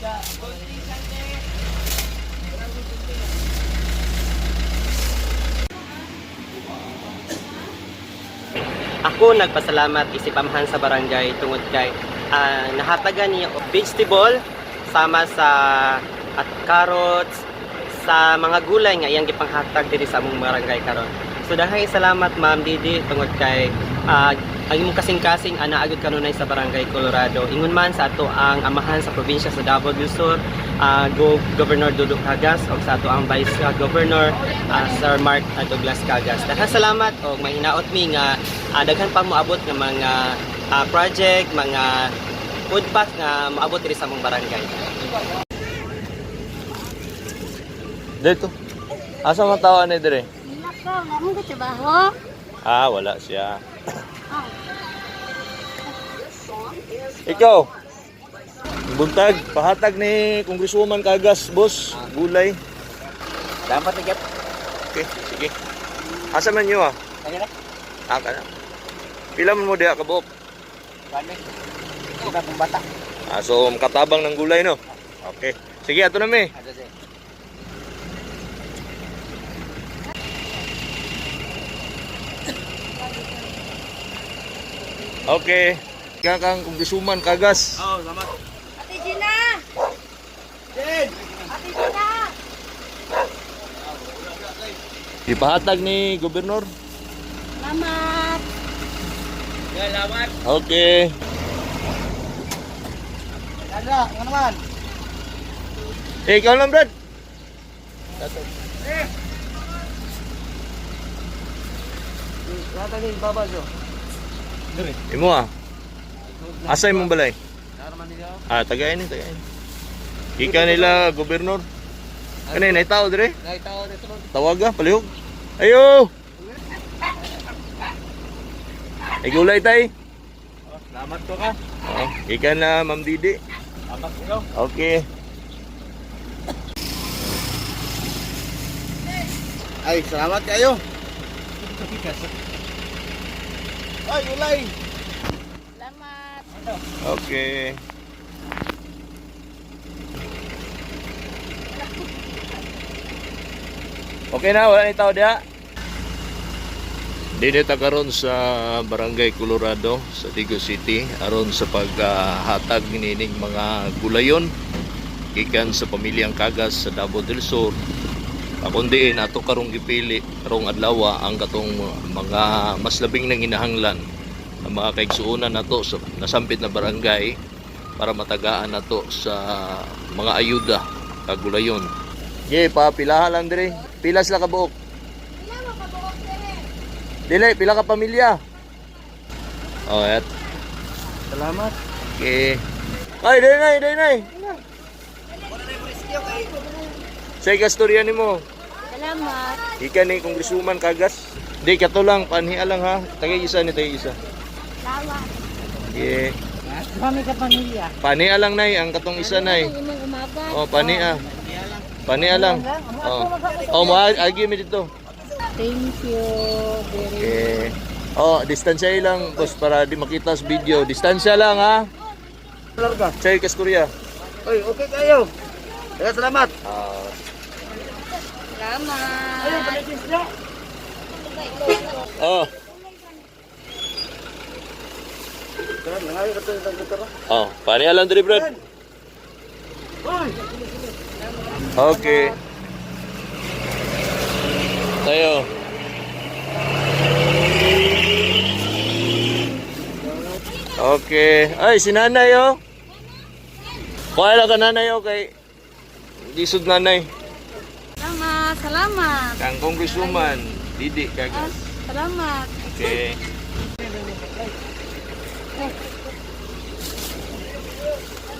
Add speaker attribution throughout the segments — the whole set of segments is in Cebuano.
Speaker 1: Ako nagpasalamat isip amahan sa barangay tungod kay nahatagan niya og vegetable sama sa at carrots sa mga gulay nga iyang gipanghatag diri sa among barangay karon. So daghang salamat, Ma'am Didi, tungod kay ang imong kasing-kasing ana agud kanunay sa Barangay Colorado. Ingon man sa ato ang amahan sa probinsya sa Davao del Sur, Governor Dudok Cagas, og sa ato ang Vice Governor, Sir Mark Douglas Cagas. Daghang salamat og mahinaot mi nga daghan pa moabot nga mga project, mga food pack nga moabot diri sa among barangay.
Speaker 2: Dito. Asa man tawa ni dire?
Speaker 3: Nako, wala mo trabaho.
Speaker 2: Ah, wala siya. Ikaw. Buntag, pahatag ni Congresswoman Cagas, boss, gulay.
Speaker 4: Dapat na.
Speaker 2: Okay, sige. Asa man niyo ah?
Speaker 4: Kaya na.
Speaker 2: Ah, kana. Pila man mo diha kabuok?
Speaker 4: Kani. Iba kong bata.
Speaker 2: Ah, so makatabang ng gulay, no? Okay. Sige, ato na mi.
Speaker 4: Asa siya.
Speaker 2: Okay. Ikaw kang Congresswoman Cagas.
Speaker 4: Oh, salamat.
Speaker 3: Ate Gina! Ate Gina!
Speaker 2: Ipahatag ni Gobernador.
Speaker 3: Salamat!
Speaker 4: Salamat.
Speaker 2: Okay.
Speaker 4: Ano, ano naman?
Speaker 2: Eh, ikaw lang, Brad.
Speaker 4: Lahat ni baba jo.
Speaker 2: Imo ah. Asa imong balay?
Speaker 4: Naman nila.
Speaker 2: Ah, tagay ni, tagay ni. Ika nila, Gobernador. Kanay, nay tao dire.
Speaker 4: Nay tao dito.
Speaker 2: Tawaga, palihog. Ayo! Ay, gulay tay.
Speaker 4: Salamat ko ka.
Speaker 2: Oo, ika na, Ma'am Didi.
Speaker 4: Salamat ko.
Speaker 2: Okay.
Speaker 4: Ay, salamat kayo. Ay, ulay.
Speaker 3: Salamat!
Speaker 2: Okay. Okay na, wala ni tao diha. Dito ta karon sa Barangay Colorado sa Digos City aron sa paghatag nining mga gulayon gikan sa pamilyang Cagas sa Davao del Sur. Akon diin ato karong gipili karong adlaw ang katong mga mas labing nanginahanglan ang mga kaigsuonan nato sa nasampit na barangay para matagaan nato sa mga ayuda kagulayon. Ye, pa pilaha lang dire. Pila sila ka buok?
Speaker 3: Pila mo kabuok dire?
Speaker 2: Dili, pila ka pamilya? Oh, et.
Speaker 4: Salamat.
Speaker 2: Okay. Ay, dili nay, dili nay. Sa kastorya nimo.
Speaker 3: Salamat!
Speaker 2: Ika ni Congresswoman Cagas. Di kato lang panhia lang ha. Tagay isa ni tagay isa.
Speaker 3: Salamat!
Speaker 2: Okay.
Speaker 3: Kami ka pamilya.
Speaker 2: Paniha lang nay ang katong isa nay.
Speaker 3: Imong umaga.
Speaker 2: Oh, paniha. Paniha lang. Oh. Oh, mo agi mi dito.
Speaker 3: Thank you very
Speaker 2: Okay. Oh, distansya lang boss para di makita sa video. Distansya lang ha.
Speaker 4: Larga.
Speaker 2: Chay Kasturya.
Speaker 4: Oy, okay kayo. Kaya salamat.
Speaker 2: Ah,
Speaker 3: Salamat!
Speaker 2: oh,
Speaker 4: Tara, nangayo ka to.
Speaker 2: oh, paniha lang diri, Brad. Okay. Tayo. Okay. Ay, si nanay oh. Kuha lang ka nanay oh kay Lisod nanay.
Speaker 3: Salamat! Salamat!
Speaker 2: Kang Congresswoman Didi Cagas.
Speaker 3: Salamat!
Speaker 2: Okay.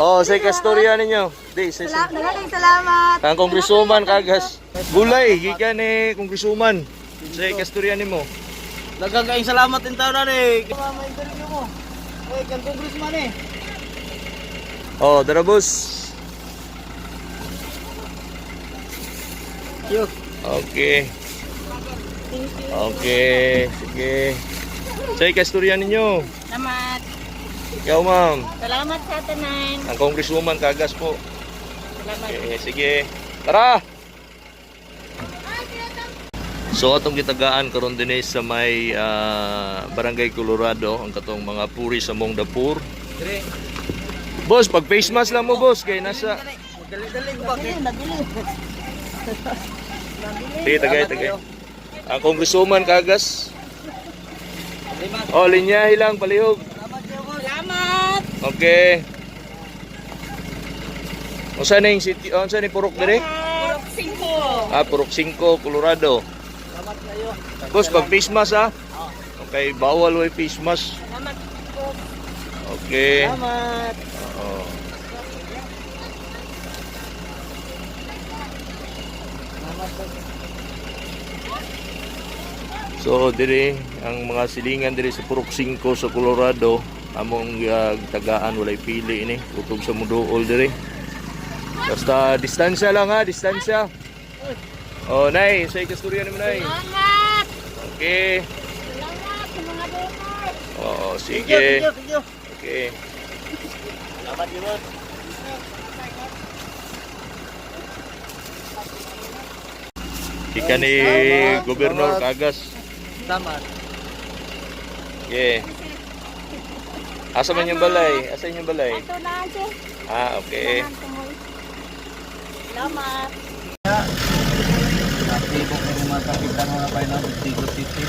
Speaker 2: Oh, sa kastorya ninyo. Di, sa sa.
Speaker 3: Maraming salamat!
Speaker 2: Kang Congresswoman Cagas. Gulay, gikan ni Congresswoman. Sa kastorya nimo.
Speaker 4: Daghang kayong salamat din tao na ni. Mama, interview mo. Oy, kang congressman eh.
Speaker 2: Oh, dara boss.
Speaker 4: Yo.
Speaker 2: Okay.
Speaker 3: Thank you.
Speaker 2: Okay, sige. Sa kastorya ninyo.
Speaker 3: Salamat!
Speaker 2: Ikaw, ma'am.
Speaker 3: Salamat sa tanan!
Speaker 2: Ang Congresswoman Cagas po. Okay, sige. Tara! So atong gitagaan karon dinhi sa may Barangay Colorado ang katong mga puri sa Mong Dapur.
Speaker 4: Dire.
Speaker 2: Boss, pag face mask lang mo boss kay nasa
Speaker 4: Dali-dali ko ba?
Speaker 2: Sige, tagay, tagay. Ang congresswoman Kagas. Oh, linyahi lang palihog.
Speaker 3: Salamat.
Speaker 2: Okay. Unsa na yung city, oh, unsa ni purok dire?
Speaker 3: Purok 5.
Speaker 2: Ah, Purok 5, Colorado.
Speaker 4: Salamat kayo.
Speaker 2: Boss, pag face mask ah. Okay, bawal way face mask.
Speaker 3: Salamat.
Speaker 2: Okay.
Speaker 4: Salamat.
Speaker 2: Oo. So dire ang mga silingan dire sa Purok 5 sa Colorado among tagaan, walay pili ini, kutob sa muduol dire. Basta distansya lang ha, distansya. Oh, nay, say kasturya nimo nay.
Speaker 3: Salamat.
Speaker 2: Okay.
Speaker 3: Salamat sa mga donor.
Speaker 2: Oo,
Speaker 4: Thank
Speaker 2: sige.
Speaker 4: you, thank you, thank you.
Speaker 2: Okay.
Speaker 4: Salamat yun, boss.
Speaker 2: Ika ni
Speaker 4: Salamat,
Speaker 2: Gobernador
Speaker 4: salamat.
Speaker 2: Kagas.
Speaker 4: Salamat.
Speaker 2: Okay. Asa man yung balay? Asa yung balay?
Speaker 3: Ito na, sir.
Speaker 2: Ah, okay.
Speaker 3: Salamat.
Speaker 4: Nakibok ng mga kapitan mga paino, Digos City.